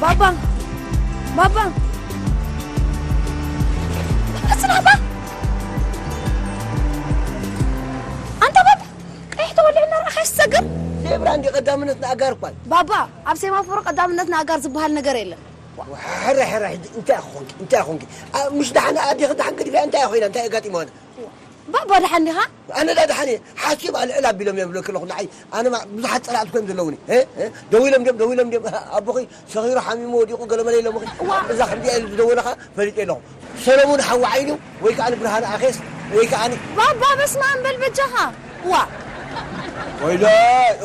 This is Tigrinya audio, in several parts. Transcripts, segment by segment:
ባባ፣ ባባ፣ ባባ፣ ጽናሕ፣ ባባ። ኣንታ ባባ፣ ቀይሕ ተወሊዑ እናረኣኻ ይሰግር። ዜብራ እንዲ ቀዳምነት ንኣጋር እኳ። ባባ፣ ኣብ ሴማፎሮ ቀዳምነት ንኣጋር ዝበሃል ነገር የለን። ሕራይ፣ ሕራይ፣ ሕጂ እንታይ ኾንኪ? እንታይ ኾንኪ? ኣ፣ ምሽ ደሓን ኣዴኺ ደሓን ገዲፍያ እንታይ ኮይና? እንታይ ኣጋጢምዋ? ባባ ደሓን ዲኻ? ኣነ ዳ ደሓን እየ። ሓሲብ ኣልዕል ኣቢሎም እዮም ዝብለኪ ኣለኹ። ንዓይ፣ ኣነ ማ-፣ ብዙሓት ጸላእቲ ኮይኖም ዘለውኒ። እ? እ? ደዊሎም ድዮም፣ ደዊሎም ድዮም። ኣቦኺ ሰኺሩ ሓሚሙ ወዲቑ ገለመለ ኢሎምኺ። ዋ። እዛ ከምዚኣ ኢሉ ዝደወለኻ ፈሊጠ ኣለኹ። ሰለሙን ሓዊ ዓይኑ ወይ ከኣ ንብርሃነ ኣኼስ ወይ ከኣ ን- ባባ በስመ ኣብ በል በጃኻ። ዋ። ወይለ፣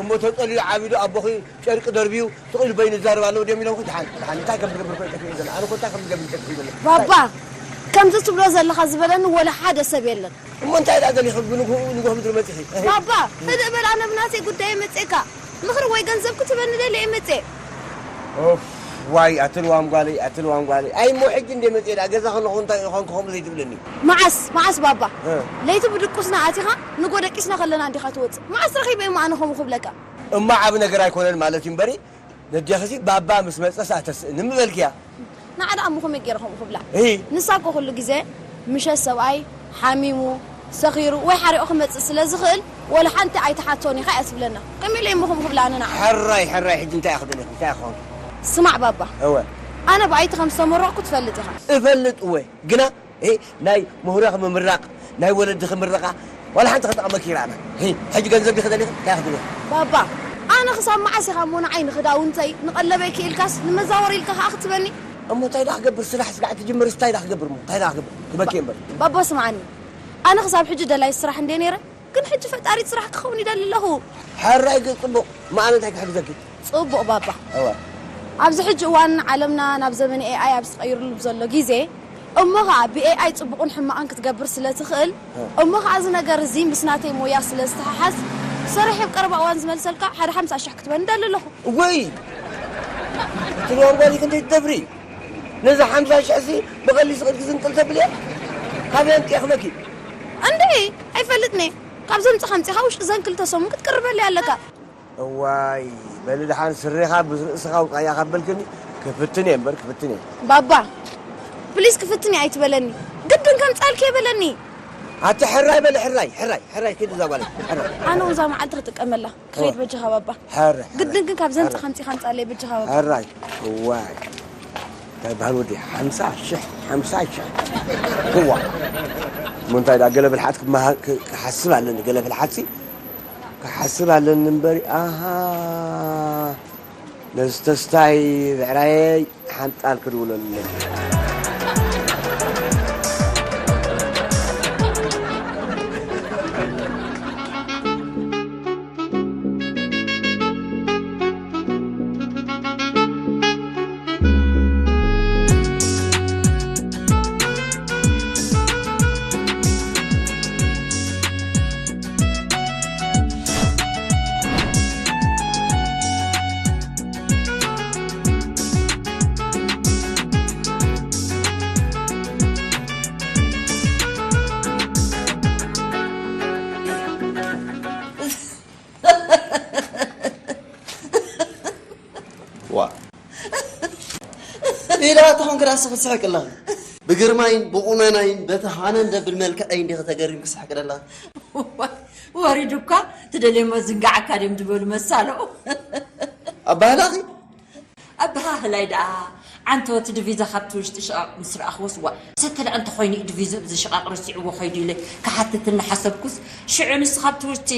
እሞ ተጸልዩ ዓቢዱ ኣቦኺ ጨርቂ ደርብዩ ስቕ ኢሉ በይኑ ይዛረብ ኣሎ ድዮም ኢሎምኺ። ደሓን፣ ደሓን፣ እንታይ ከም ዝገብር እኮ ይጠፍእ ዘሎ። ኣነ እኮ እንታይ ከም ዝገብር ይጠፍእ ዘሎ። ባባ፣ ከምዚ ትብሎ ዘለኻ ዝበለኒ ወላ ሓደ ሰብ የለን። እሞ እንታይ ደኣ ደሊኺ ብንግሆ፣ ንግሆ ምድሪ መጺኺ? እህ። ባባ፣ ህድእ በል፣ ኣነ ብናተይ ጉዳይ መጺእካ። ምኽሪ ወይ ገንዘብ ክትበኒ ደልየ መጺእ። ኦፍ፣ ዋይ፣ ኣቲ ልዋም ጓለይ፣ ኣቲ ልዋም ጓለይ። ኣይ፣ እሞ ሕጂ እንደ መጺአ ደኣ ገዛ ከለኹ እንታይ ኢኻ ከምኡ ዘይትብለኒ? መዓስ፣ መዓስ ባባ? እ። ለይቲ ብድቁስና ኣቲኻ፣ ንጎ ደቂስና ከለና እንዲኻ ትወጽእ። መዓስ ረኺበ እሞ ኣነ ከምኡ ክብለካ? እሞ ዓቢ ነገር ኣይኮነን ማለት እዩ እምበሪ፣ ነዴኺሲ ባባ ምስ መጸስ ኣተስእኒ ምበልክያ። ንዓ ደኣ እሞ ከመይ ገይረ ከምኡ ክብላ? እሂ። ንሳ እኮ ኩሉ ግዜ ምሸት ሰብኣይ ሓሚሙ፣ ሰኺሩ ወይ ሓሪቑ ክመጽእ ስለ ዝኽእል፣ ወላ ሓንቲ ኣይትሓቶን ኢኻ እያ ትብለና። ከመይ ኢለ እሞ ከምኡ ክብላ ኣነ ንዓ? ሕራይ፣ ሕራይ፣ ሕጂ እንታይ እያ ክደልየኺ? እንታይ እያ ክኸውን? ስማዕ ባባ። እወ። ኣነ ብኣይቲ ከም ዝተመረቕኩ ትፈልጥ ኢኻ። እፈልጥ እወ። ግና፣ ሄ፣ ናይ ምሁራኽ ምምራቕ፣ ናይ ወለዲ ክምረቓ፣ ዋላ ሓንቲ ክጠቕመኪ ይረኣና። ሄ፣ ሕጂ ገንዘብ ዲኺ ደሊኺ? እንታይ ክትብሊ? ባባ፣ ኣነ ክሳብ መዓስ ኢኻ እሞ ንዓይ ንኽዳውንተይ፣ ንቐለበይ ክኢልካስ ንመዛወሪ ኢልካ ከኣ ክትበኒ? እሞ እንታይ ደኣ ክገብር? ስራሕ ስጋዕ ትጅምርስ እንታይ ደኣ ክገብር እሞ? እንታይ ደኣ ክገብር? ክበኪ እምበር። ባባ ስምዓኒ፣ ኣነ ክሳብ ሕጂ ደላይ ስራሕ እንድየ ነይረ፣ ግን ሕጂ ፈጣሪት ስራሕ ክኸውን ይደሊ ኣለኹ። ሕራይ ግን ጽቡቕ። እሞ ኣነ እንታይ ክሕግዘኪ? ጽቡቕ ባባ። እወ። ኣብዚ ሕጂ እዋን ዓለምና ናብ ዘመን ኤ ኣይ ኣብ ዝቐይርሉ ዘሎ ግዜ፣ እሞ ኸኣ ብ ኤ ኣይ ጽቡቕን ሕማቕን ክትገብር ስለ ትኽእል፣ እ። እሞ ኸኣ እዚ ነገር እዚ ምስ ናተይ ሞያ ስለ ዝተሓሓዝ፣ ሰሪሐ ኣብ ቀረባ እዋን ዝመልሰልካ ሓደ ሓምሳ ሽሕ ክትበኒ ደሊ ኣለኹ። እወይ! እቲ ልዋም ጓል ክንደይ ትደፍሪ? ነዚ ሓምሳ ሽሕ ሲ ብቐሊ ስቕድኪ ዝንቅል ተብልያ? ካበይ ኣምጥየ ክበኪ? እንድዒ፣ ኣይፈልጥን እየ። ካብ ዘምጽኻ ኣምጺኻ ውሽጢ ዘን ክልተ ሰሙን ክትቅርበለይ ኣለካ። እዋይ፣ በሊ ደሓን ስሬኻ ብርእስኻ ውጻያ ካብ በልክኒ፣ ክፍትን እየ እምበር፣ ክፍትን እየ። ባባ፣ ፕሊስ ክፍትን እየ ኣይትበለኒ። ግድን ከምጻልኪ እየ በለኒ። ኣቲ ሕራይ በሊ፣ ሕራይ፣ ሕራይ፣ ሕራይ፣ ኪድ እዛ ጓለይ፣ ሕራይ። ኣነ እውን እዛ መዓልቲ ክጥቀመላ። ክኸይድ እወ። በጃኻ ባባ። ሕራይ፣ ሕራይ። ግድን ግን ካብ ዘምጽኻ ሕራይ። ኣምጺኻ ኣምጻለይ በጃኻ ባባ። ሕራይ፣ እዋይ። እንታይ በሃል ወዲ፣ ሓምሳ ሽሕ፣ ሓምሳ ሽሕ። እዋ። እሞ እንታይ ደኣ ገለ ብልሓት ክመሃ-፣ ክ-፣ ክሓስብ ኣለኒ፣ ገለ ብልሓትሲ ክሓስብ ኣለኒ እምበሪ፣ ኣሃ፣ ነዚ ተስታይ ብዕራየይ ሓንጣል ክድውለሉ ኣለኒ። ስሕስሕክ ኣለኺ። ብግርማይን ብቑመናይን በቲ ሃነን ዘብል መልክዐይ እንዲኺ ተገሪምኪ ስሕቂ ዘለኺ። ወሪዱ እኳ ትደልየሞ ዝንጋዓካ ድዮም ዝበሉ መሳለኡ። ኣባህላኺ ኣበሃህላይ ደኣ ዓንተወት ድቪዛ ካብቲ ውሽጢ ሽቓቕ ምስ ረኣኽዎስ ዋ ሰተለ እንተኾይኑ እዩ ድቪዝኡ ብዚ ሽቓቕ ረሲዕዎ ኸይዱ ኢለ ክሓትት እናሓሰብኩስ ሽዑ ንሱ ካብቲ ውሽጢ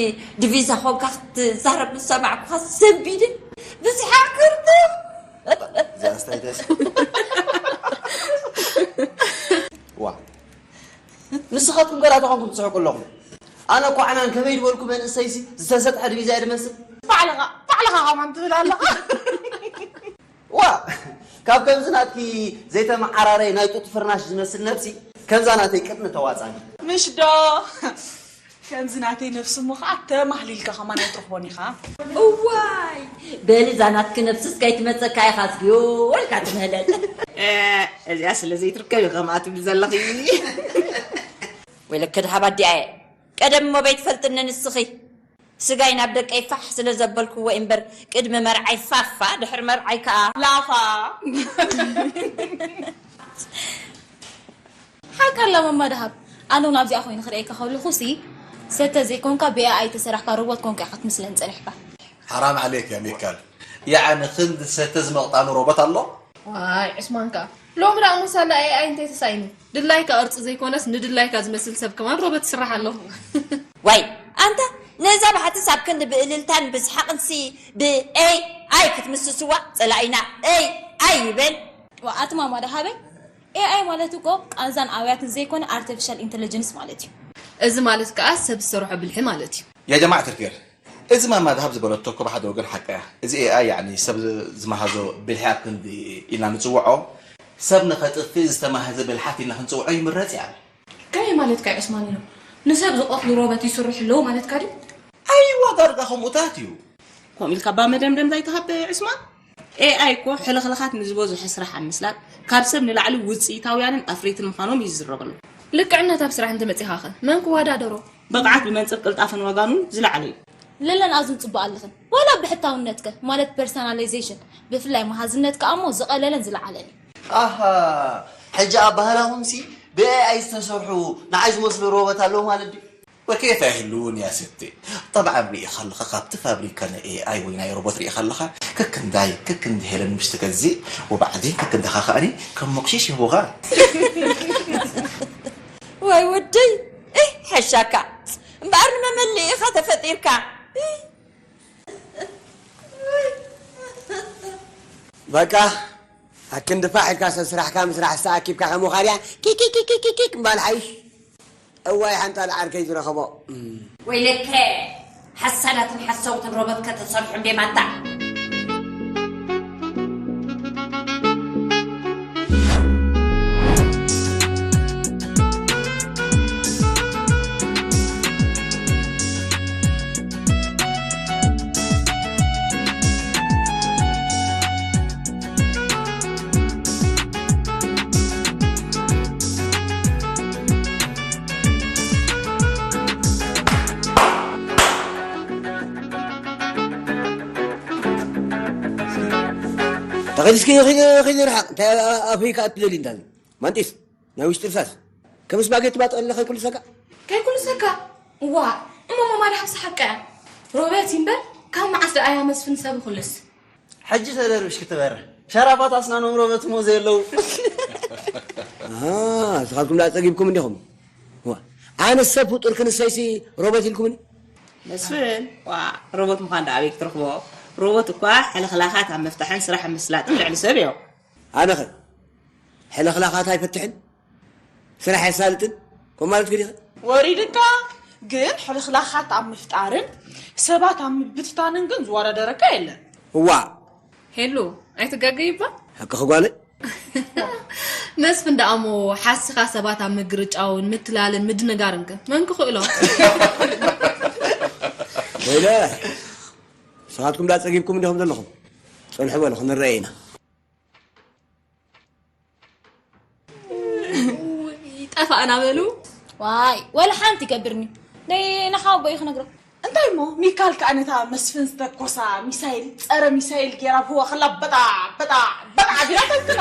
ድቪዛ ኾንካ ክትዛረብ ምስ ሰማዕኩኻ ሰንቢደ ብስሓቕ ክርጥም ዛስታይተስ ዋ ንስኻትኩም ገላ ተኾንኩም ትስሕቁ ኣለኹም ኣነ እኮ ዓናን ከመይ ዝበልኩ መንእሰይሲ ዝተሰጥሐ ድቪዛ እየ ድመስል ባዕልኻ ባዕልኻ ከማን ትብል ኣለኻ ዋ ካብ ከምዚ ናትኪ ዘይተመዓራረይ ናይ ጡጥ ፍርናሽ ዝመስል ነብሲ ከምዛ ናተይ ቅጥኒ ተዋፃኒ ምሽ ዶ ከምዚ ናተይ ነብሲ እሞ ከዓ ተማህሊልካ ከማን ኣይትረኽቦን ኢኻ እዋይ በሊ እዛ ናትኪ ነብስስ ከይትመፀካ ኢኻ ዝግዮ ወልካ ትምህለል እዚኣ ስለ ዘይትርከብ ኢኻ ከምኣ ትብል ዘለኺ ወይለከ ድሃብ ኣዲኣየ ቀደም እሞ በይትፈልጥኒ ንስኺ ስጋይ ናብ ደቀይ ፋሕ ስለ ዘበልክዎ እምበር ቅድሚ መርዓይ ፋፋ ድሕሪ መርዓይ ከኣ ላፋ ሓቃ ኣላ ማማ ደሃብ ኣነ እውን ኣብዚኣ ኮይኑ ክርእየካ ከለኹ ሲ ሰተ ዘይኮንካ ብኤኣይ ተሰራሕካ ሮቦት ኮንካ ኢኻ ትምስለኒ ጸኒሕካ ሓራም ዓሌክ ያ ሚካል ያዓኒ ክንዲ ሰተ ዝመቕጣኒ ሮቦት ኣሎ ዋይ ዕስማን ከኣ ሎሚ ደኣ መሳላ ኤኣይ እንታይ ተሳኢኑ ድላይካ ቅርጺ ዘይኮነስ ንድላይካ ዝመስል ሰብ ከማን ሮቦት ይስራሕ ኣሎ። ዋይ ኣንታ ነዛ ባሕትስ ኣብ ክንዲ ብእልልታን ብስሓቕንሲ ብ ኤኣይ ክትምስስዋ ጸላኢና ኤኣይ ይበል። ዋእ ኣቲ ማማ ደሃበይ ኤኣይ ማለት እኮ ቃንዛን ኣውያትን ዘይኮነ ኣርተፊሻል ኢንተለጀንስ ማለት እዩ። እዚ ማለት ከኣ ሰብ ዝሰርሖ ብልሒ ማለት እዩ። ያ ጀማዓት الخير እዚ ማማ ዳሃብ ዝበለቶ እኮ ብሓደ ወገን ሓቃ እያ። እዚ ኤኣይ ያዕኒ ሰብ ዝመሃዞ ብልሒ ኣብ ክንዲ ኢልና ንጽውዖ ሰብ ንኸጥፍእ ዝተማህዘ ብልሓት ኢልና ክንጽውዖ ይምረጽ እያ። ከመይ ማለትካ እዩ ዑስማኒኖ? ንሰብ ዝቐትሉ ሮበት ይስርሑ ኣለዉ ማለትካ ድዩ? ኣይዋ ዳርጋ ከምኡታት እዩ። ከምኡ ኢልካ እባ መደምደምታ ኣይትሃብ ዑስማን። ኤኣይ እኮ ሕልኽልኻት ንዝበዝሖ ስራሕ ኣብ ምስላጥ ካብ ሰብ ንላዕሊ ውጽኢታውያንን ኣፍረይትን ምዃኖም እዩ ዝዝረበሉ። ልክዕነት ኣብ ስራሕ እንተመጺኻኸ መን ክወዳደሮ? ብቕዓት ብመንጽር ቅልጣፈን ዋጋኑን ዝለዓለ እዩ። ለለን ኣዝን ጽቡቕ ኣለኽን ዋላ ብሕታውነትከ ማለት ፐርሰናላይዜሽን ብፍላይ መሃዝነትከ ኣሞ ዝቐለለን ዝለዓለን እዩ። ኣሃ ሕጂ ኣባህላኹምሲ ብኤኣይ ዝተሰርሑ ንዓይ ዝመስሉ ሮቦት ኣለዉ ማለት ድዩ? وكيف ኣይህልውን እያ ሰቲ። طبعا ርኢኻ ኣለኻ ካብቲ ፋብሪካ ናይ ኤኣይ ወይ ናይ ሮቦት ርኢኻ ኣለኻ ከክንዳይ ከክንዲ ሄለን ምሽ ትገዝእ وبعدين ከክንዳኻ ከኣኒ ከም ሞክሺሽ ይህቡኻ። ዋይ ወደይ እህ ሓሻካ እምበኣር ንመመልእ ኢኻ ተፈጢርካ። በቃ ኣክንዲ ፋሕ ኢልካ ሰብ ስራሕካ ምስራሕ ዝተኣኪብካ ከምኡ ካድያ ኪኪኪኪኪኪክ ምባል ሓይሽ። እዋይ ሓንጣል ዓርከይ ዝረኸቦ። ወይለከ ሓሳዳትን ሓሰውትን ሮበት ከተሰርሑ እንዴ ማታ። ተኺድ እስኪ ኺድ ኺድ ርሓቕ እንታይ ኣፍሪካ እትደሊ እንታ ማንጢስ ናይ ውሽጢ ርሳስ ከም ስፓጌቲ ባጠለለ ከይኩልሰካ ከይኩልሰካ ዋ እሞ ማማ ድሓብሲ ሓቃ እያ ሮበት እምበር ካብ መዓስ ደኣ እያ መስፍን ሰብ ይኹልስ ሕጂ ተደርብሽ ክትበርህ ሸራፋት ኣስናኖም ሮበት እሞ ዘየለዉ ንስኻትኩም ደኣ ጸጊብኩም እንዲኹም ኣነ ሰብ ፍጡር ክንሰይሲ ሮበት ኢልኩምኒ መስፍን ዋ ሮቦት ምዃን ደኣ ኣበይ ክትረኽቦ ሮቦት እኳ ሕልኽላኻት ኣብ ምፍታሕን ስራሕ ምስላጥን ልዕሊ ሰብ እዮም ኣነኸ ሕልኽላኻት ኣይፈትሕን ስራሕ የሳልጥን ከም ማለት ግዲኸ ወሪድካ ግን ሕልኽላኻት ኣብ ምፍጣርን ሰባት ኣብ ምብትታንን ግን ዝወዳደረካ የለን እዋ ሄሉ ኣይትጋገይባ ሓቅኺ ጓለይ መስፍን ደኣሞ ሓስኻ ሰባት ኣብ ምግርጫውን ምትላልን ምድንጋርን ከ መን ክኽእሎ ወይለ ንስኻትኩም ዳ ጸጊብኩም እንዲኹም ዘለኹም ጽንሑ በሉ ክንረአ ኢና ጠፋእና በሉ ዋይ ወላ ሓንቲ ይገብርኒ ደይ ንሓወቦ እዩ ክነግሮ እንታይ እሞ ሚካል ከኣ ነታ መስፍን ዝተኮሳ ሚሳይል ጸረ ሚሳይል ጌራ ብህዋ ከላ በጣ በጣ በጣ ቢላ ተንክላ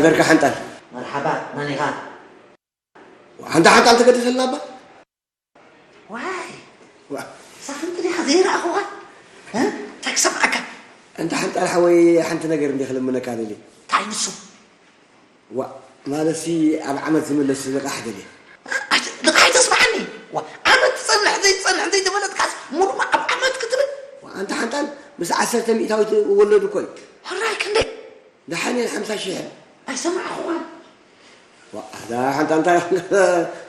በርካ ሓንጣል። መርሓባ፣ መን ኢኻ? ሓንታ ሓንጣል ተገደሰልና እባ። ዋይ፣ ዋ። ሳፍንቲ ዲኻ ዘይረኣኹዋ? እ? እንታይ ክሰምዓካ? ኣንታ ሓንጣል ሓወይ፣ ሓንቲ ነገር እንዲ ክልምነካ ደልየ። እንታይ ንሱ? ዋ፣ ማለትሲ ኣብ ዓመት ዝምለስ ልቓሕ ደልየ። ኣይ፣ ልቓሕ ኣይተስምዓኒ። ዋ፣ ዓመት ትጸንሕ ዘይትጸንሕ ዘይተፈለጥካስ፣ ሙሉእ ኣብ ዓመት ክትብል? ዋ፣ ኣንታ ሓንጣል ምስ ዓሰርተ ሚእታዊት ወለዱ እኮ እዩ። ሕራይ ክንደይ? ደሓን እየን ሓምሳ ሺሕ እየን። ኣይሰማዕኹዋን። ዋ፣ እዛ ሓንታ እንታይ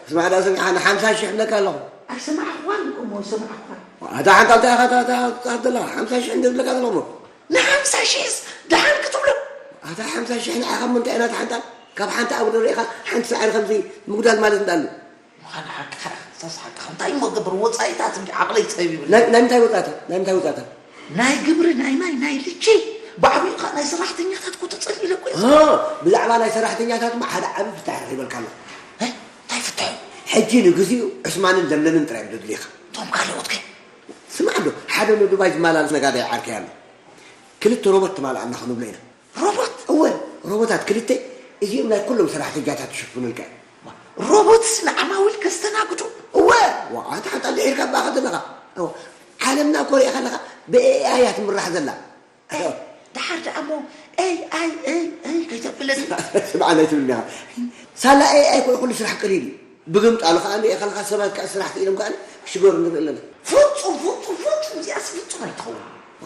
ስማዕ ዳ ስሚዓ፣ ንሓምሳ ሺሕ እብለካ ኣለኹ። ኣይሰማዕኹዋን እሞ ኣይሰማዕኹዋን። ዋ፣ እዛ ሓንታ እንታይ ኢኻ ታ- ታ- ትዛረብ ዘለኻ? ሓምሳ ሺሕ እንደ ዝብለካ ዘለኹ እሞ። ንሓምሳ ሺሕስ ደሓን ክትብሎ? ኣታ ሓምሳ ሺሕ ንዓኻ እሞ እንታይ ኢና እታ ሓንታ? ካብ ሓንቲ ኣጉዶ ርኢኻ ሓንቲ ሳዕሪ ከምዚ ምጉዳል ማለት እንዳሉ። ምዃን ሓቅኻ፣ እሳስ ሓቅኻ። እንታይ እሞ ገብር ወጻኢታት እንዲ ዓቕለይ ጸቢብኒ። ናይ ናይ ምንታይ ወጻኢታት? ናይ ምንታይ ወጻኢታት? ናይ ግብሪ፣ ናይ ማይ፣ ናይ ልቺ፣ ብዓቢኡ ኸኣ ናይ ሰራሕተኛታት እኮ ተጸሊለ እኮ እየ። እ፣ ብዛዕባ ናይ ሰራሕተኛታት እማ ሓደ ዓቢ ፍታሕ ረኺበልካ ኣለኹ። እ? እንታይ ፍታሕ? ሕጂ ንግዚኡ ዕስማንን ለምለምን ጥራይ እዮም ዘድልዩኻ። እቶም ካልኦት ከ? ስማዕ ዶ፣ ሓደ ንዱባይ ዝመላለስ ነጋዳይ ዓርከይ ኣሎ። ክልተ ሮቦት ትማልኣልና ክንብሎ ኢና። ሮቦት? እወ፣ ሮቦታት ክልተ እዚኦም ናይ ኩሎም ሰራሕተኛታት ይሽፍኑልካ እዮም። ሮቦትስ ንዓማዊል ከስተናግዱ? እወ። ዋ፣ ኣታ ሓንጣል ድሒርካ እባ ከ ዘለኻ። እወ። ዓለምና እኮ ሪኢኻ ኣለኻ፣ ብኤኣይ እያ ትምራሕ ዘላ። ኣይ፣ ደሓር ደኣ እሞ ኤይ ኣይ ኤይ ኤይ ከይተብለኒ። ስምዓ ናይ ትብልና ኢኻ። ሳላ ኤኣይ እኮ ኩሉ ስራሕ ቀሊል እዩ። ብግምጣሉ ከኣ ንሪኦ ከለኻ ሰባት ከኣ ስራሕ ስኢኖም ከኣ ክሽገሩ ንርኢ ኣለና። ፍጹም፣ ፍጹም፣ ፍጹም፣ እዚኣስ ፍጹም ኣይትኸውን።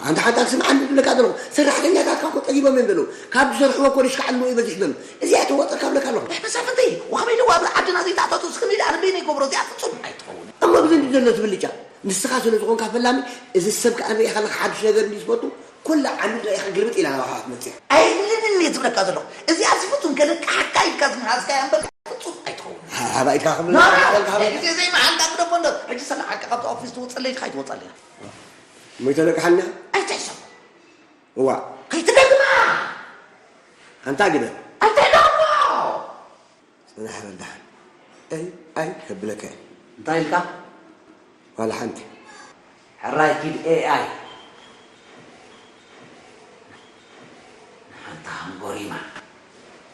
ኣንታ ሓንታ ክስምዓኒ ዝብለካ ዘለኹ፣ ሰራሕተኛታትካ እኮ ጠጊቦም እዮም ዘለዉ። ካብ ዝሰርሕዎ እኮ ሪስክ ዓለሙ እዩ በዚሑ ዘሎ። እዚኣ ተዋጽርካ እብለካ ኣለኹ። ኣይ መሳፍንተይ፣ ወኸመይ ኢለ ኣብ ዓድና ዘይተኣታቶ እስከ መይዳ ኣነ በይነይ ይገብሮ፣ እዚኣ ፍጹም ኣይትኸውን። እሞ ብዘንዲ ዘሎ ትብልጫ፣ ንስኻ ስለ ዝኾንካ ፈላሚ፣ እዚ ሰብ ከኣ ንሪኦ ከለኻ ሓድሽ ነገር እንድዩ ዝፈቱ፣ ኩላ ዓሚል ርኢኻ ግልብጥ ኢላ ናባኻ ክትመጽእ እያ። ኣየድልንን እየ ዝብለካ ዘለኹ። እዚኣ ፍጹም ከለቅሓካ ኢልካ ዝመሃዝካያ እምበር ፍጹም ኣይትኸውን። ሃ-፣ ሃባ ኢድካ ክብል ኖ፣ ዘለካ ሃባ ናይ ኢድካ። ግዜ ዘይመሓልካ ግደፎ እንዶ። ሕጂ ሰላም ሓቂ ካብቲ ኦፊስ ትወጸለይ ኢልካ ኣይትወጸለይ። እሞ ይተለቅሓኒ? ኣይትሕሰብ። እዋ። ከይትደግማ። ኣንታ ግደ። ኣይትሕደግሞ። ጽናሕ በል ደሓን። ኤይ ኣይ ከብለካ እየ። እንታይ ኢልካ? ዋላ ሓንቲ። ሕራይ ኪድ ኤኣይ። ንሓንቲ ሃንጎሪማ።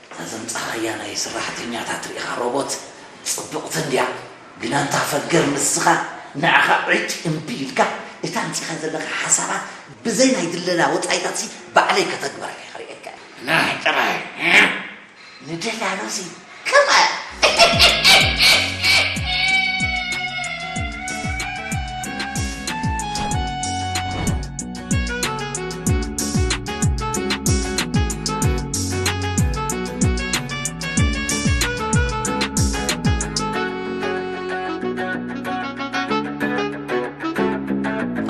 እታ ዘምጻኻያ ናይ ሰራሕተኛታት ርኢኻ ሮቦት ጽብቕቲ እንድያ፣ ግና እንታ ፈገር ንስኻ ንዓኻ ዕጭ እምቢ ኢልካ፣ እታ ኣምጺኻ ዘለኻ ሓሳባት ብዘይ ናይ ድለላ ወጻኢታትሲ ባዕለይ ከተግበራ እየ ክርእየካ። ናህ ጥራይ፣ እ? ንደላሎሲ ከማን።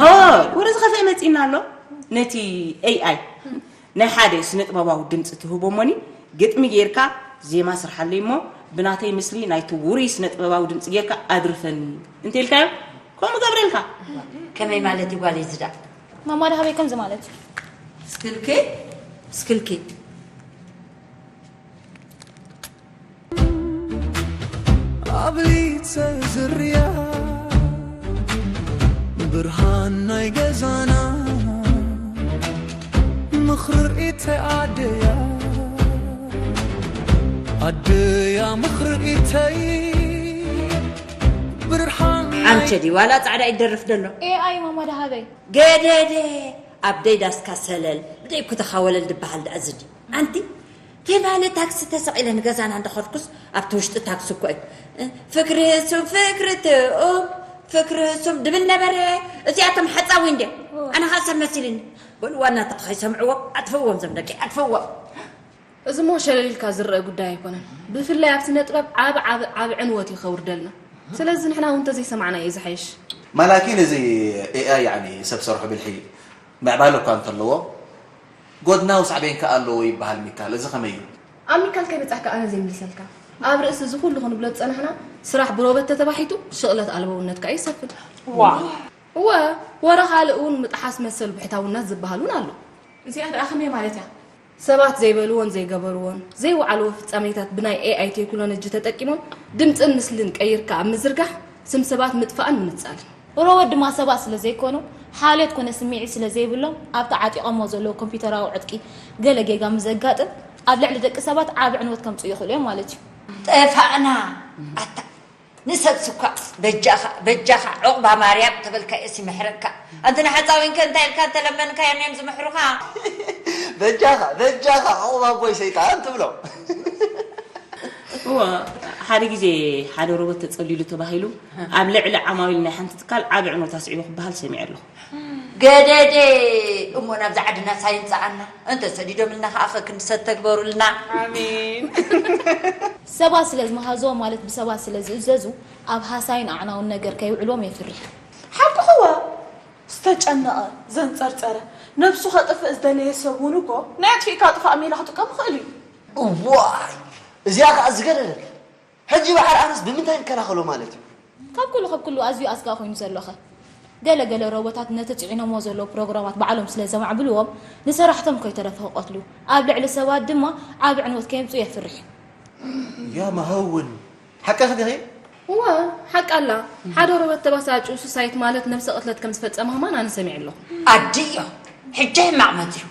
ኦ፣ ወረ ዝኸፍአ መጺእና ኣሎ። ነቲ ኤኣይ ናይ ሓደ ስነ-ጥበባዊ ድምጺ ትህቦ እሞኒ፣ ግጥሚ ጌርካ ዜማ ስርሓለይ እሞ፣ ብናተይ ምስሊ ናይቲ ውሩይ ስነ-ጥበባዊ ድምጺ ጌርካ ኣድርፈኒ እንተ ኢልካዮ፣ ከምኡ ገብረልካ። ከመይ ማለት እዩ ጓለይ ዝዳ? ማማ፣ ዳ ሃበይ ከምዚ ማለት እዩ። ስክልኪ፣ ስክልኪ። ኣብ ሊተ ዝርያ ብርሃን ናይ ገዛና፣ ምኽሪ ርእይተይ ኣደያ፣ ኣደያ ምኽሪ ርእይተይ፣ ብርሃን ናይ ኣምቸዲ ዋላ ጻዕዳ ይደርፍ ደሎ። ኤኣይ ማማ፣ ዳ ሃበይ። ገደደ፣ ኣብ ደይ ዳስካ ሰለል፣ ብደይ ኩተኻ ወለል ድበሃል ደኣ ዝዲ። ኣንቲ፣ ቴባለ ታክሲ ተሰቒለ ንገዛና እንዳኸድኩስ፣ ኣብቲ ውሽጢ ታክሲ እኮ እዩ። እ፣ ፍቅሪ ህሱም፣ ፍቅሪ ትኡም፣ ፍቅሪ ህሱም ድብል ነበረ። እዚኣቶም ሓጻዊ እንድዮም። ኦ። ኣነ ኸኣ ሰብ መሲልኒ። በሉ ዋናታት ኸይሰምዕዎ፣ ኣጥፍእዎም ዞም ደቂ፣ ኣጥፍእዎም። እዚ እሞ ሸለል ኢልካ ዝረአ ጉዳይ ኣይኮነን። ብፍላይ ኣብ ስነ ጥበብ ዓቢ፣ ዓቢ፣ ዓቢ ዕንወት እዩ ከውርደልና። ስለዚ ንሕና እውን እንተዘይሰማዕናዮ እዩ ዝሓይሽ። ማላኪን እዚ ኤኣይ ያዕኒ ሰብ ሰርሖ ብልሒ ምዕባለ እኳ እንተለዎ፣ ጎድናዊ ሳዕቤን ከኣ ኣለዎ ይበሃል ሚካል። እዚ ከመይ እዩ? ኣብ ሚካል ከይበጻሕካ ኣነ ዘይምልሰልካ። ኣብ ርእሲ እዚ ኩሉ ክንብሎ ዝጸናሕና፣ ስራሕ ብሮበት ተተባሒቱ ሽቕለት ኣልቦውነት ከኣ ይሰፍን። ዋእ! እወ፣ ወረ ካልእ እውን ምጥሓስ መሰል ብሕታውነት ዝበሃል እውን ኣሎ። እዚኣ ደኣ ከመይ ማለት እያ? ሰባት ዘይበልዎን ዘይገበርዎን ዘይወዓልዎ ፍጻሜታት ብናይ ኤኣይ ቴክኖሎጂ ተጠቂሞም ድምጽን ምስልን ቀይርካ ኣብ ምዝርጋሕ ስም ሰባት ምጥፋእን ምንጻልን። ሮቦት ድማ ሰባት ስለ ዘይኮኑ፣ ሓልዮት ኮነ ስምዒት ስለ ዘይብሎም፣ ኣብቲ ዓጢቖሞ ዘለዉ ኮምፒዩተራዊ ዕጥቂ ገለ ጌጋ ምስ ዘጋጥም፣ ኣብ ልዕሊ ደቂ ሰባት ዓቢ ዕንወት ከምጽኡ ይኽእሉ እዮም ማለት እዩ። ጠፋእና። ኣታ ንሰብ ስኳ በጃኻ በጃኻ ዑቕባ ማርያም ተበልካ እሲ ምሕረካ። ኣንቲ ንሓፃዊንከ እንታይ ኢልካ እንተለመንካ እዮም እዮም ዝምሕሩኻ? በጃኻ በጃኻ ዑቕባ ኣቦይ ሰይጣን ትብሎ። እወ፣ ሓደ ግዜ ሓደ ሮቦት ተጸሊሉ ተባሂሉ ኣብ ልዕሊ ዓማዊል ናይ ሓንቲ ትካል ዓቢ ዕንወት ኣስዒቡ ክበሃል ሰሚዐ ኣለኹ። ገደደ። እሞ ናብዚ ዓድና ሳይንፀኣና እንተ ሰዲዶምልና ከኣ ፈክንሰት ተግበሩልና። ኣሜን። ሰባት ስለ ዝመሃዝዎም ማለት ብሰባት ስለ ዝእዘዙ ኣብ ሃሳይን ኣዕናውን ነገር ከይውዕልዎም የፍርሕ። ሓቅኽዋ። ዝተጨነቐ፣ ዘንጸርጸረ፣ ነብሱ ከጥፍእ ዝደለየ ሰብ እውን እኮ ናይ ኣጥፊእካ ጥፋእ ሜላ ክጥቀም ይኽእል እዩ። እዋይ እዚኣ ከዓ ዝገደደት። ሕጂ በዓል ኣነስ ብምንታይ ንከላኸሎ ማለት እዩ? ካብ ኩሉ ካብ ኩሉ ኣዝዩ ኣስጋኢ ኮይኑ ዘሎኸ? ገለ ገለ ሮቦታት ነቲ ጽዒኖምዎ ዘለዉ ፕሮግራማት ባዕሎም ስለ ዘማዕብልዎም ንሰራሕቶም ከይተረፈ ክቐትሉ ኣብ ልዕሊ ሰባት ድማ ዓቢ ዕንወት ከየምጽኡ የፍርሕ እዩ። ያ መሀውን ሓቅኺ ዲኺ? እወ ሓቃ ኣላ ሓደ ሮቦት ተባሳጭ ሱሳይት ማለት ነብሰ ቅትለት ከም ዝፈጸመ ከማን ኣነ ሰሚዐ ኣለኹ። ኣድዮ ሕጂ ሕማቕ መጺኡ።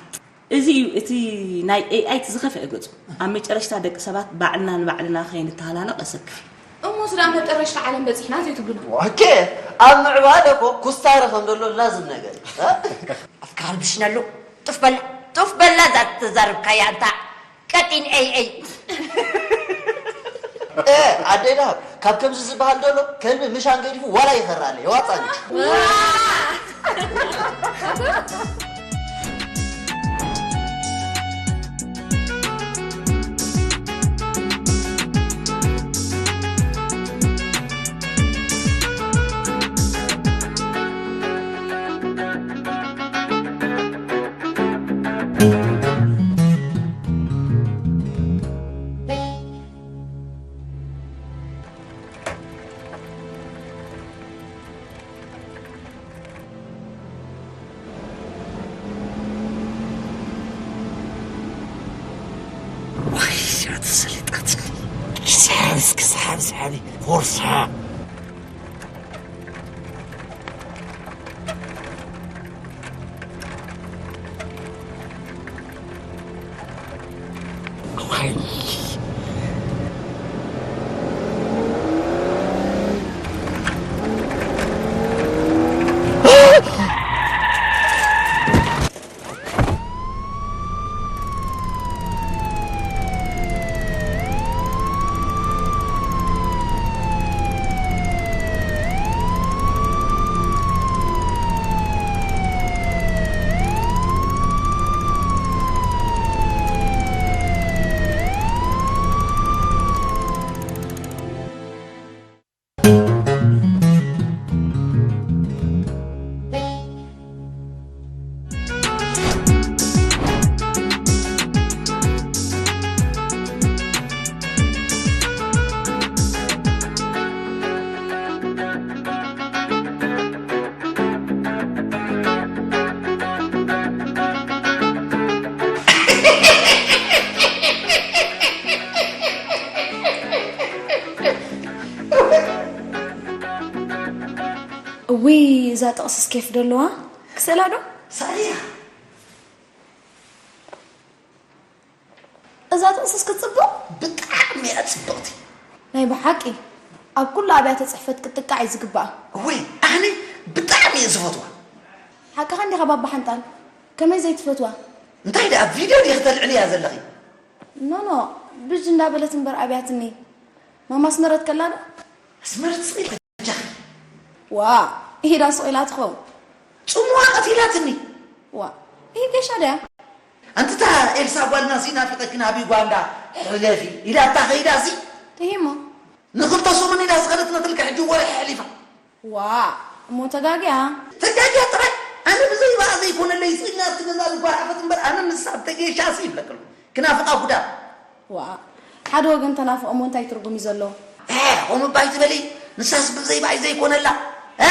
እዚ እዩ እቲ ናይ ኤኣይ እቲ ዝኸፍአ ገጹ። ኣብ መጨረሽታ ደቂ ሰባት ባዕልና ንባዕልና ከይንተሃላለቕ የሰክፍ እዩ። እሞስ ደኣ መጠረሽታ ዓለም በጺሕና ዘይትብሉና። ኦኬ ኣብ ምዕባለ እኮ ኩስታረ ከም ዘሎ ላዝም ነገር እዩ። እ? ኣፍካ ኣልብሽነሉ። ጡፍ በላ ጡፍ በላ እዛ ተዛርብካያ ኣንታ ቀጢን ኤይ ኤይ። እ፣ ኣደይ ደሃብ ካብ ከምዚ ዝበሃል ደሎ ከልቢ ምሻን ገዲፉ ዋላ ይኸራለ የዋፃኒ። ዋይ እዚኣ ተሰሊጣትኒ። ክስሓብ እስኪ ስሓብ ስሓቢ ፎርሳ። እውይ እዛ ጥቕስስ ኬፍ ዶ ኣለዋ ክስእላ ዶ? ሳልያ እዛ ጥቕስስ ክትጽብቕ? ብጣዕሚ እያ ጽብቕቲ። ናይ ብሓቂ ኣብ ኩሉ ኣብያተ ጽሕፈት ክትጥቃዕ እዩ ዝግባኣ። እወይ ኣነ ብጣዕሚ እየ ዝፈትዋ። ሓቅኻ እንዲኻ ባባ ሓንጣል ከመይ ዘይትፈትዋ? እንታይ ደኣ ቪድዮ ዲኺ ተልዕልያ ዘለኺ? ኖኖ ብዥ እንዳበለት እምበር ኣብያትኒ። ማማ ኣስመረት ከላ ዶ? ኣስመረት ስቕ ኢልኪ በጃኺ። ዋእ ኢዳ ስቕ ኢላ ትኸውን። ጽምዋ ቀቲላትኒ። ዋእ ኢሂ ጌሻ ድያ? ኣንቲ እታ ኤልሳ ጓልናሲ ናፊቐኪ ናብ ዩጋንዳ ሕለፊ ኢላታ ከይዳሲ። ኢሂ እሞ። ንኽልተ ሰሙን ኢላ ዝኸደት ነትልኪ ሕጂ ወርሒ ኣሕሊፋ። ዋእ እሞ ተጋግያ። ተጋግያ ጥራይ ኣነ ብዘይ ብኣ ዘይኮነለይ ስቕ ኢልና ኣብቲ ገዛ ዝጓሓፈት እምበር ኣነ ንሳ ተጌሻሲ ይብለኪ ኣለኹ። ክናፍቓ ጉዳም። ዋእ ሓደ ወገን ተናፍቕ እሞ እንታይ ትርጉም እዩ ዘለዎ? ኤእ ከምኡ እባ ኣይትበሊ ንሳስ ብዘይ ብኣይ ዘይኮነላ። እ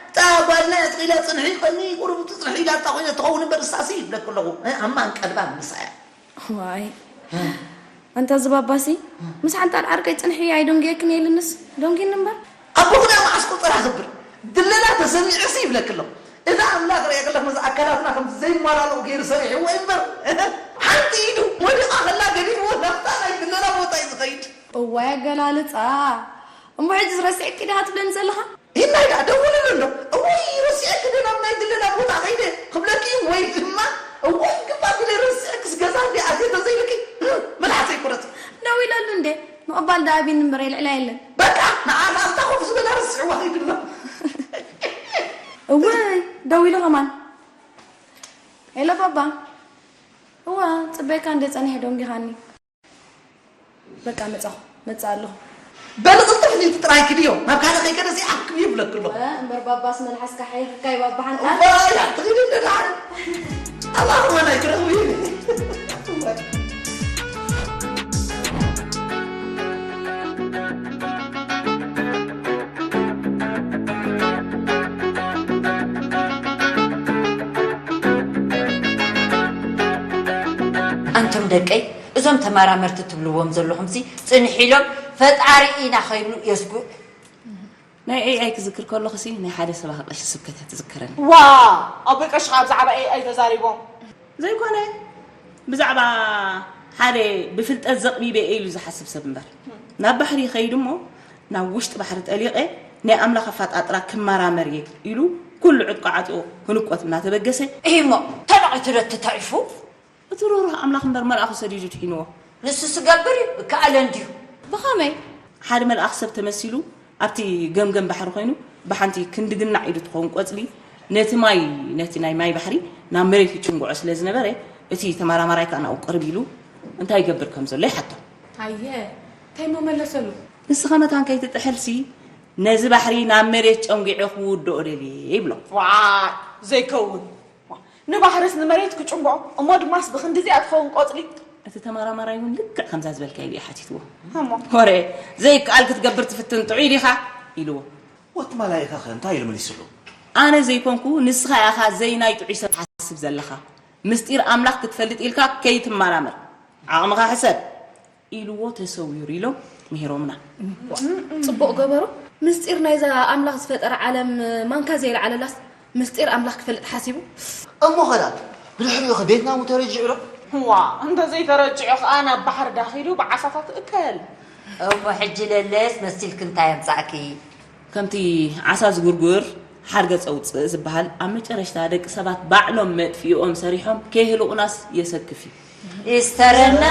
እታ ጓልና እያ ስቕ ኢላ ጽንሒ ቀኒ ቁሩብ ትጽንሒ ኢላታ ኮይና ትኸውን እምበር ንሳሲ ይብለኪ ኣለኹ። እ ኣማን ቀልባን ምሳያ። ዋይ ኣንታ እዚ ባባሲ ምስ ሓንጣል ዓርከይ ጽንሒ ኣይዶንግየክን እየ ኢሉንስ ዶንጊኒ እምበር። ኣቦኺ ደኣ መዓስ ቆጸራ ክብር ድለላ ተሰሚዑሲ ይብለኪ ኣለኹ። እታ ኣምላኽ ርእየ ከለኽ ነዚ ኣካላትና ከምዚ ዘይመላልኦ ገይሩ ሰሪሕዎ እዩ እምበር። ኣንቲ ኢዱ ወዲቓ ከላ ገዲፍዎ ናብታ ናይ ድለላ ቦታ እዩ ዝኸይድ። እዋይ ኣገላልጻ። እሞ ሕጂ ረሲዕኪ ዲኻ ትብለኒ ዘለኻ? ሂናይ ደኣ ደውልሉ እንዶ። እዋይ ረሲዐኪ ዶ ናብ ናይ ድለላ ቦታ ከይደ ክብለኪ እዩ ወይ ድማ እዋይ ግባብ ኢለ ረሲዐክስ ገዛ እንዲ ኣትየ ተዘይልኪ መልሓሰ ይቁረጽ። ደው ኢለሉ እንዴ? ምቕባል ደኣ ኣቢኒ እምበር የልዕላ የለን። በቃ ንዓኻ ኣብታ ኮፍ ዝበላ ረሲዕዋ ከይዱ ኣሎ። እዋይ ደው ኢሉ ከማን። ሄሎ ባባ። እዋ ጽበካ እንደ ጸኒሐ ደንጊኻኒ። በቃ መጻኹ፣ መጻ ኣለኹ። በሊ ቅልጥፍ ኢልኪ ጥራይ ክድዮ፣ ናብ ካልእ ከይከደ ዘይኣክብ ይብለኪ ኣለኹ። እ፣ እምበር ባባስ መልሓስካ ሓይኽካ እዩ ባባ ሓንጣል። እዋይ፣ ኣትኺዲ እንደ ደሓን። ኣላህ ወላ ይክረም እዩ። ኣንቱም ደቀይ፣ እዞም ተመራመርቲ ትብልዎም ዘለኹምሲ ጽንሕ ኢሎም ፈጣሪ ኢና ከይብሉ የስጉ። ናይ ኤኣይ ክዝክር ከለኹሲ ናይ ሓደ ሰባኺ ቀሺ ስብከት ትዝክረኒ። ዋ! ኣቦይ ቀሺ ካብ ብዛዕባ ኤኣይ ተዛሪቦም። ዘይኮነ፣ ብዛዕባ ሓደ ብፍልጠት ዘቕቢበ እየ ኢሉ ዝሓስብ ሰብ እምበር። ናብ ባሕሪ ይኸይድ እሞ ናብ ውሽጢ ባሕሪ ጠሊቐ ናይ ኣምላኽ ኣፈጣጥራ ክመራመር እየ ኢሉ ኩሉ ዕጥቁ ዓጢቑ ህንቆት እናተበገሰ። እሞ ተነቒቱ ዶ ተተዒፉ? እቲ ርህሩህ ኣምላኽ እምበር መልኣኹ ሰዲዱ ድሒንዎ። ንሱ ዝገብር እዩ፣ እከኣለ እንድዩ። ብኸመይ? ሓደ መልኣኽ ሰብ ተመሲሉ ኣብቲ ገምገም ባሕሪ ኮይኑ ብሓንቲ ክንዲ ግናዕ ኢዱ ትኸውን ቆጽሊ ነቲ ማይ፣ ነቲ ናይ ማይ ባሕሪ ናብ መሬት ይጭንግዖ ስለ ዝነበረ፣ እቲ ተመራማራይ ከኣ ናብኡ ቅርብ ኢሉ እንታይ ይገብር ከም ዘሎ ይሓቶ። ኣየ፣ እንታይ እሞ መለሰሉ? ንስኻ መታን ከይትጥሕልሲ ነዚ ባሕሪ ናብ መሬት ጨንጊዐ ክውድኦ ደልየ ይብሎ። ዋይ፣ ዘይከውን። ንባሕርስ ንመሬት ክጭንግዖ፣ እሞ ድማስ ብኽንድዚኣ ትኸውን ቆጽሊ? እቲ ተመራማራይ እውን ልክዕ ከምዛ ዝበልካዮ ኢሉ እዩ ሓቲትዎ። እሞ? ወረ ዘይከኣል ክትገብር ትፍትን ጥዑይ ዲኻ? ኢልዎ። ወትማላይ ኢኻ ኸ እንታይ ኢሉ መሊስሉ? ኣነ ዘይኮንኩ ንስኻ ኢኻ ዘይናይ ጥዑይ ሰብ ትሓስብ ዘለኻ። ምስጢር ኣምላኽ ክትፈልጥ ኢልካ ከይትመራመር። ዓቕምኻ ሕሰብ። ኢልዎ ተሰዊሩ ኢሎም ምሂሮምና። ጽቡቕ ገበሩ። ምስጢር ናይዛ ኣምላኽ ዝፈጠረ ዓለም ማንካ ዘየልዓለላስ ምስጢር ኣምላኽ ክፈልጥ ሓሲቡ። እሞ ኸዳት ብድሕሪኡ ኸ ቬትናሙ ተረጂዑ ዶ? ዋ፣ እንተዘይተረጂዑ ኸኣ ናብ ባሕሪ ዳኺሉ ብዓሳታት እከል። እሞ ሕጂ ለለስ መሲልኪ እንታይ ኣምጻእኪ? ከምቲ ዓሳ ዝጉርጉር ሓርገጽ ኣውጽእ ዝበሃል፣ ኣብ መጨረሽታ ደቂ ሰባት ባዕሎም መጥፊኦም ሰሪሖም ከይህልቑናስ የሰክፍ እዩ። ይስተረና።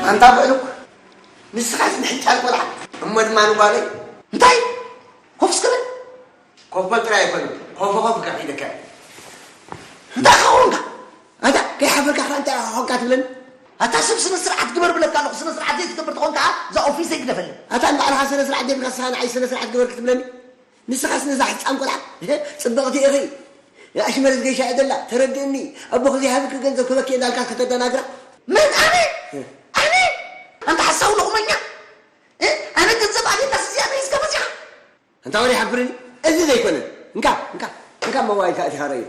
ኣንታ ብዕሉግ፣ ንስኻስ ንሕጫል ቆልዓ፣ እሞ ድማ ንጓለይ። እንታይ? ኮፍ እስከ በል። ኮፍ በል ጥራይ ኣይኮነን፣ ኮፍ ኮፍ ከፊለካ። እንታይ ከ ኾንካ? ኣታ ከይሓፈርካ ከ እንታይ ኾንካ ትብለኒ? ኣታ ሰብ ስነ ስርዓት ግበር ብለካ ኣለኹ፣ ስነ ስርዓት ዘይትገብር ተኾንካ እዛ ኦፊሰይ ግደፈለይ። ኣታ ንባዕልኻ ስነ ስርዓት ጀሚርካ ንስኻ ንዓይ ስነ ስርዓት ግበር ክትብለኒ? ንስኻስ ነዛ ሕጻን ቆልዓ ጽብቕቲ ኢኺ፣ ኣሽመረስ ገይሻ እያ ዘላ፣ ተረድእኒ፣ ኣቦኺ ዘይሃብኪ ገንዘብ ክበኪ እንዳልካ ከተደናግራ? መን ኣነ? ኣነ? ኣንታ ሓሳዊ ሎቕመኛ? ኣነ ገንዘብ ኣበይ እንዳስ እዚኣ መይዝካ መጺኻ? ኣንታ ወረ ይሓብርኒ፣ እዚ ዘይኮነ። እንካ፣ እንካ፣ እንካ ሞባይልካ እቲኻ ረእዮ።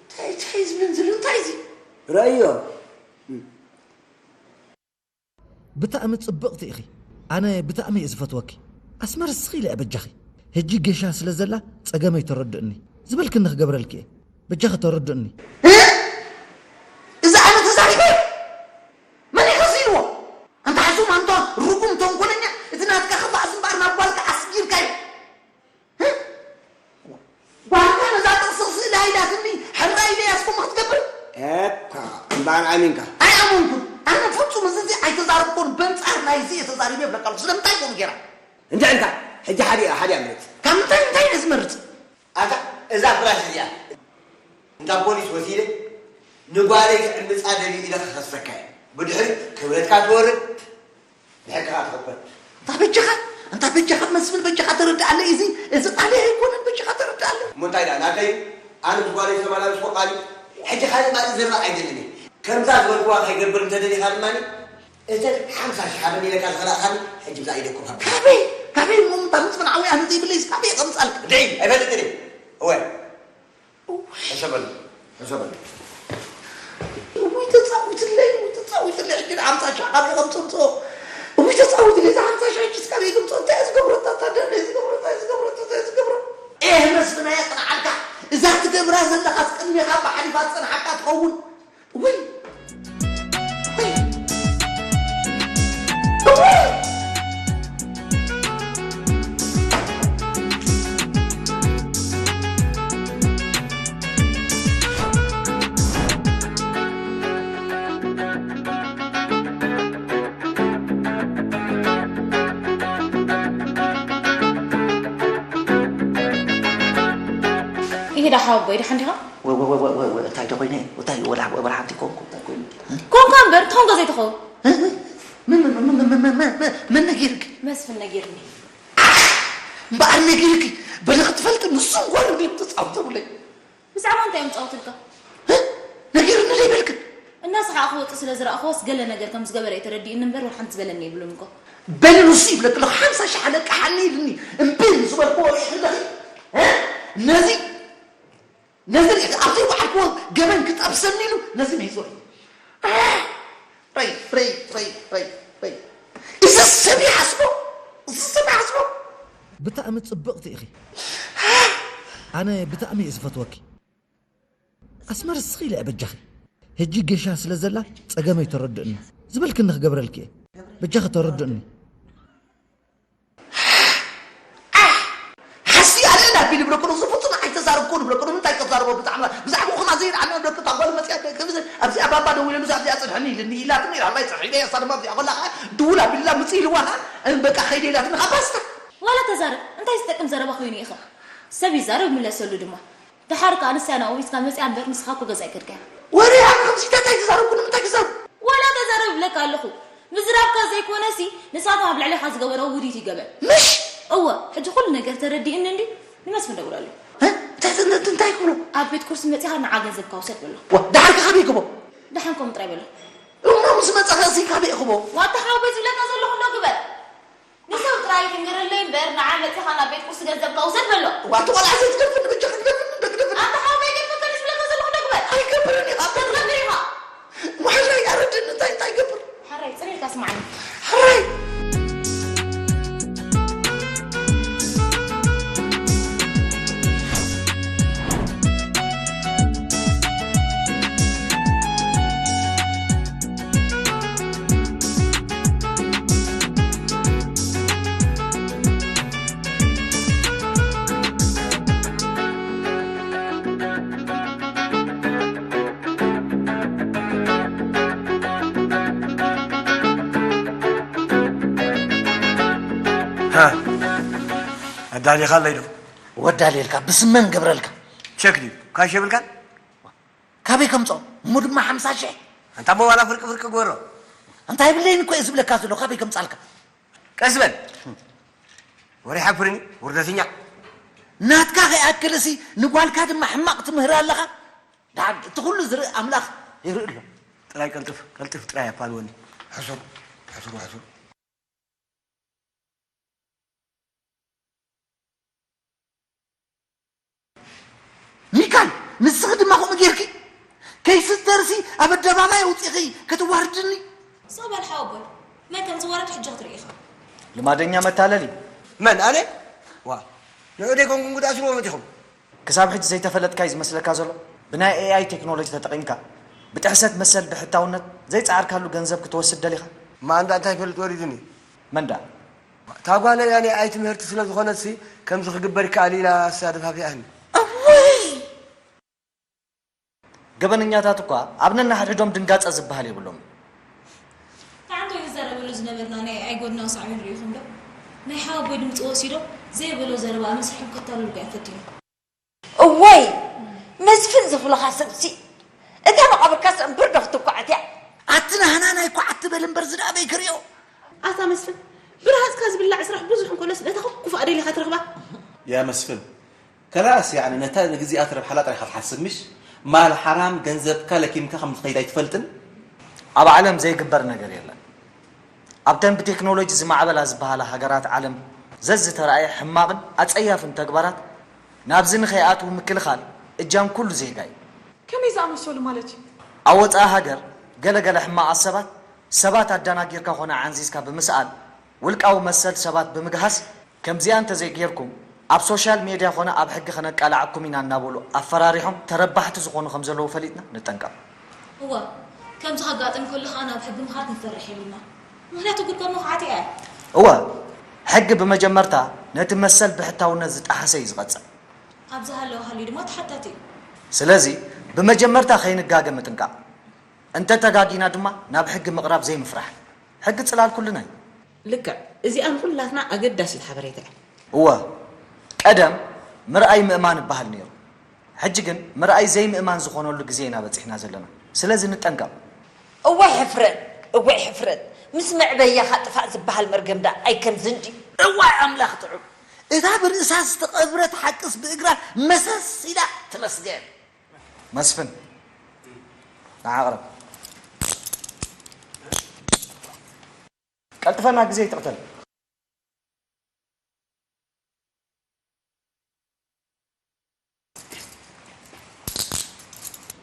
እንታይ፣ እንታይ ዝብል ዘሎ እንታይ እዚ? ረእዮ። ብጣዕሚ ጽብቕቲ ኢኺ። ኣነ ብጣዕሚ እየ ዝፈትወኪ። ኣስመር እስኺ ኢለ እየ በጃኺ። ሕጂ ጌሻ ስለ ዘላ ጸገመይ ተረድእኒ። ዝበልክኒ ክገብረልኪ እየ። በጃኺ ተረድእኒ። እ? እዚ ኣነ ተዛሪበ? መን እዩ ከሲልዎ? ኣንታ ሓሱም፣ ኣንታ ርጉም ተንኮለኛ፣ እቲ ናትካ ክፋእስ እምበኣር ናብ ጓልካ ኣስጊርካዮ። ጓልካ ነዛ ጥቕሲ ስእሊ ሃይላትኒ ሕራይ ኢለያ እስኩም ክትገብር? ኤኳ፣ እምበኣር ኣሚንካ። ኣይኣመንኩን። ኣነ ፍጹም እዚ እዚ ኣይተዛረብኩን፣ በንጻር ናይዚ እየ ተዛሪበ ይብለካ ኣለኹ። ስለምንታይ ኮኑ ጌራ? እንታይ እንታ? ሕጂ ሓደ፣ ሓደ እያ ምረጽ። ካብ ምንታይ እንታይ እየ ዝመርጽ? ኣታ፣ እዛ ፍራሽ እዚኣ እንታ ፖሊስ ወሲደ ንጓለይ ክዕምጻ ደልዩ ኢለ ክኸሰካ እየ። ብድሕሪ ክብረትካ ትወርድ፣ ብሕግኻ ትኽበር። ኣታ በጃኻ፣ ኣንታ በጃኻ መስፍን፣ በጃኻ ተረድኣለይ። እዚ፣ እዚ ቃለይ ኣይኮነን፣ በጃኻ ተረድኣለይ። እሞ እንታይ ደኣ ናተይ? ኣነ ምስ ጓለይ ዝተመላለስኩ ቃል እዩ። ሕጂ ካልእ ማለት ዘረባ ኣይደልን እየ። ከምዛ ዝበልኩዋ ከይገብር እንተደሊኻ ድማ እተን ሓምሳ ሺሕ ሃበኒ ኢለካ ዝኸላእካኒ ሕጂ ብዛ ኢደ እኮ ካብ ካበይ፣ ካበይ እሞ እታ መስፍን ዓወይ ኣነ ዘይብለይስ ካበይ ከምጻልካ? ደይ ኣይፈልጥን እየ። እወ። እውይ። ሕሰበሉ፣ ሕሰበሉ። እውይ፣ ተጻዊትለይ፣ እውይ፣ ተጻዊትለይ። ሕጂ ንሓምሳ ሺሕ ካበይ ከምጽኦ? እውይ፣ ተጻዊትለይ፣ እዛ ሓምሳ ሺሕ ሕጂ ካበይ ከምጽኦ? እንታይ እየ ዝገብሮ? እታ፣ እታ፣ እንታይ እየ ዝገብሮ? እንታይ እየ ዝገብሮ? እንታይ እየ ዝገብሮ? ኤህ፣ መስፍን፣ ኣየቕንዓልካ። እዛ ትገብራ ዘለኻስ ቅድሜኻ ብሓሊፋ ዝጸንሓካ ትኸውን። እውይ። እውይ። እውይ። ይሄዳ ሓወቦይ፣ ደሓን ዲኻ? ወ-፣ ወ-፣ ወ-፣ ወ-፣ ወ-፣ ወ-፣ እንታይ ዶ ኮይነ? እንታይ ወላ ወላ ሓንቲ ኮንኩ፣ እንታይ ኮይነ? ኮንካ እምበር፣ ትኾንካ ዘይትኸውን። እ? እ? መን፣ መን፣ መን ነጊርክ? መስፍን ነጊርኒ። እምበኣር ነጊርክ፣ በሊ ክትፈልጥ ንሱ እንኳን እንዲም ተጻውተብለይ። ብዛዕባ እንታይ እዮም ጻውትልካ? እ? ነጊርኒ ዘይበልክ? እናሰሓቕኩ ወጥእ ስለ ዝረኣኽዎስ ገለ ነገር ከም ዝገበረ እዩ ተረዲእኒ እምበር፣ ወላ ሓንቲ ዝበለኒ የብሉን እኮ። በሊ ንሱ ይብለክ ኣለኹ፣ ሓምሳ ሺሕ ኣለቅሓኒ ኢልኒ። እምቢ ምስ በልክዎ ርኢኺ ኣለኺ? እ? ነዚ ነዚ ርኢኺ፣ ኣብ ዘይወዓልክዎ ገበን ክጠብሰኒ ኢሉ ነዚ ምሂዝዎ እዩ። ረይ፣ ረይ፣ ረይ፣ ረይ፣ ረይ። እዚ ሰብ ይሓስቦ፣ እዚ ሰብ ይሓስቦ። ብጣዕሚ ጽብቕቲ ኢኺ። ኣነ ብጣዕሚ እየ ዝፈትወኪ። ኣስመር እስኺ ኢለ እየ በጃኺ። ሕጂ ጌሻ ስለ ዘላ ጸገመይ ተረድእኒ። ዝበልክኒ ክገብረልኪ እየ። በጃኺ ተረድእኒ። ኣሕ! ሓሲ ኣነ ናብ ቢል ብለኩ፣ እዚ ፍጹም ኣይተዛረብኩ ንብለኩ፣ ንምንታይ ተዛረቦ ብዛዕባ፣ ብዛዕባ ኹማ ዘይርዓና ብለኩ፣ እታ ጓል መጽያ፣ ኣብዚ ኣባባ ደዊለሉ፣ ኣብዚ ኣጽንሐኒ ኢልኒ ኢላትኒ፣ ኢላ ኣላ ይጽንሕ ኢለ፣ እሳ ድማ ኣብዚኣ ኮላ ኸዓ ድውል ኣቢላ ምጽእ ኢልዋ ኸዓ፣ በቃ ኸይደ ኢላትኒ፣ ኸዓ ባስታ። ዋላ ተዛረብ፣ እንታይ ዝጠቅም ዘረባ ኮይኑ ኢኻ? ሰብ ይዛረብ፣ ይምለሰሉ ድማ። ደሓር ከኣ ንሳ ናብኡ ሒዝካ መጺኣ እምበር፣ ንስኻ እኮ ገዛ ኣይከድካያ። ወረ ኣነ ከምዚታት ኣይተዛረብኩ፣ ንምንታይ ክዛረብ? ዋላ ተዛረብ እብለካ ኣለኹ። ምዝራብካ ዘይኮነሲ፣ ንሳቶም ኣብ ልዕሌኻ ዝገበረኦ ውዲት ይገበር። ምሽ? እወ፣ ሕጂ ኩሉ ነገር ተረዲእኒ እንዲ፣ ንመስፍን ደውለሉ። እ? እንታይ፣ እንታይ፣ እንታይ ክብሎ? ኣብ ቤት ቁርሲ መጺኻ ንዓ ገንዘብካ ውሰድ በሎ። ዋ፣ ደሓር ከ ካበይ ክቦ? ደሓን ከምኡ ጥራይ በሎ። እሞ ምስ መጸኸ እዚ ካበይ ክቦ? ዋታ ሓወቦይ ዝብለካ ዘለኹ እንዶ ግበር። ንሰብ ጥራይ ትንገረለይ እምበር፣ ንዓ መጺኻ ናብ ቤት ቁርሲ ገንዘብካ ውሰድ በሎ። ዋቲ ቆልዓ ዘይትደፍን ብቻ ክትደፍን እንደግደፍን። ኣታ ሓወይ ገድፈካ ዝብለካ ዘለኹ ዶ ግበር። ኣይገብርን ኢኻ። ገድፈካ ኢኻ። ዋሕራይ ኣረድእኒ እንታይ እንታይ ይገብር። ሓራይ ጽን ኢልካ ስማዓኒ። ሓራይ። ሃ፣ ኣዳሊኻለይ ዶ? ወዳልየልካ፣ ብስመን ገብረልካ። ቸክ ድዩ? ካሽ የብልካን? ካበይ ከምጾ? እሞ ድማ ሓምሳ ሽሕ። ኣንታ እሞ ዋላ ፍርቂ ፍርቂ ግበሮ። ኣንታ የብለይን እኮ እየ ዝብለካ ዘሎ፣ ካበይ ከምጻልካ? ቀስ በል። ወረ ሓኩርኒ፣ ውርደተኛ። ናትካ ከይኣክልሲ፣ ንጓልካ ድማ ሕማቕ ትምህር ኣለኻ? ደሓር እቲ ኩሉ ዝርኢ ኣምላኽ ይርኢ ኣሎ። ጥራይ ቀልጥፍ፣ ቀልጥፍ ጥራይ ኣፋንወኒ። ሕሱር፣ ሕሱር፣ ሕሱር። ሚካል፣ ንስኺ ድማ ከምኡ ጌርኪ? ከይስተርሲ ኣብ ኣደባባይ ኣውጺኺ ከተዋርድኒ? ስቕ በል ሓወቦይ፣ መን ከም ዝዋረድ ሕጂ ክትርኢ ኢኻ። ልማደኛ መታለሊ። መን፣ ኣነ? ዋ፣ ንዑ ደይኮንኩም ጉድ ኣስርዎ መጺኹም። ክሳብ ሕጂ ዘይተፈለጥካ እዩ ዝመስለካ ዘሎ? ብናይ ኤኣይ ቴክኖሎጂ ተጠቒምካ ብጥሕሰት መሰል ብሕታውነት ዘይጸዓርካሉ ገንዘብ ክትወስድ ደሊኻ? ማንዳ እንታይ ይፈልጥ ወሪዱኒ? መንዳ? እታ ጓለይ ናይ ኤኣይ ትምህርቲ ስለ ዝኾነትሲ ከምዚ ክግበር ይከኣል ኢላ እሳ ደፋፊኣኒ። እውይ! ገበነኛታት እኳ ኣብ ነንሓድሕዶም ድንጋጸ ዝበሃል የብሎምን። ታዓንቶ ይዛረበሉ ዝነበርና ናይ ኤኣይ ጎድናዊ ሳዕቤን ርኢኹም ዶ? ናይ ሓወቦይ ድምጺ ወሲዶም ዘይበሎ ዘረባ ኣብ መስርሖም ከታልሉካ እዮም ፈቲኖም። እወይ! መስፍን ዝብሉኻ ሰብሲ፣ እታ መቓብርካስ እምብር ዶ ክትኳዓት እያ? ኣቲ ናህና ናይ ኳዓት ትበል እምበር ዝደኣበይ ክርእዮ። ኣታ መስፍን፣ ብረሃፅካ ዝብላዕ ስራሕ ብዙሕ እንኮነስ ነታ ክፉኣ ደሊኻ ትረኽባ። ያ መስፍን ከላስ ያኒ ነታ ንግዚኣ ትረብሓላ ጥራይ ኢኻ ትሓስብ ምሽ? ማል ሓራም ገንዘብካ ለኪምካ ከም ትኸይድ ኣይትፈልጥን? ኣብ ዓለም ዘይግበር ነገር የለን። ኣብተን ብቴክኖሎጂ ዝማዕበላ ዝበሃላ ሃገራት ዓለም ዘዝተራእየ ሕማቕን ኣጸያፍን ተግባራት ናብዚ ንኸይኣትዉ ምክልኻል እጃም ኩሉ ዜጋ እዩ። ከመይ ዝኣመሰሉ ማለት እዩ? ኣብ ወጻኢ ሃገር ገለ ገለ ሕማቓት ሰባት ሰባት ኣደናጊርካ ኾነ ዓንዚዝካ ብምስኣል ውልቃዊ መሰል ሰባት ብምግሃስ ከምዚኣ እንተዘይጌርኩም ኣብ ሶሻል ሜድያ ኾነ ኣብ ሕጊ ከነቃልዓኩም ኢና እናበሉ ኣፈራሪሖም ተረባሕቲ ዝኾኑ ከም ዘለዉ ፈሊጥና ንጠንቀቕ። እወ ከምዚ ከጋጥም ከሎ ከዓ ናብ ሕጊ ምኻድ ክንፈርሕ የብልና። ምኽንያቱ ጉድጓድ መኹዓቲ እያ። እወ ሕጊ ብመጀመርታ ነቲ መሰል ብሕታውነት ዝጠሓሰ እዩ ዝቐጽዕ። ኣብ ዝሃለወ ሃልዩ ድማ ተሓታቲ እዩ። ስለዚ ብመጀመርታ ከይንጋገ ምጥንቃቕ፣ እንተተጋጊና ድማ ናብ ሕጊ ምቕራብ ዘይምፍራሕ። ሕጊ ጽላል ኩልና እዩ። ልክዕ እዚኣ ንኹላትና ኣገዳሲት ሓበሬታ እያ። እወ ቀደም ምርኣይ ምእማን እበሃል ነይሩ። ሕጂ ግን ምርኣይ ዘይምእማን ዝኾነሉ ግዜ ኢና በጺሕና ዘለና። ስለዚ ንጠንቀቕ። እዋይ ሕፍረት እዋይ ሕፍረት ምስ መዕበያኻ ጥፋእ ዝበሃል መርገም ደኣ ኣይከምዝን ድዩ? እዋይ ኣምላኽ ጥዑም እታ ብርእሳ ዝተቐብረት ሓቅስ ብእግራ መሰስ ኢላ ትመስገን። መስፍን ንዓ ቅረብ። ቀልጥፈና ግዜ ይትቕተል።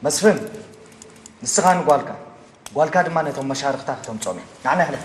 መስፍን ንስኻ ንጓልካ ጓልካ ድማ ነቶም መሻርኽታ ክተምጾም እዩ። ንዓና ይሕለፍ።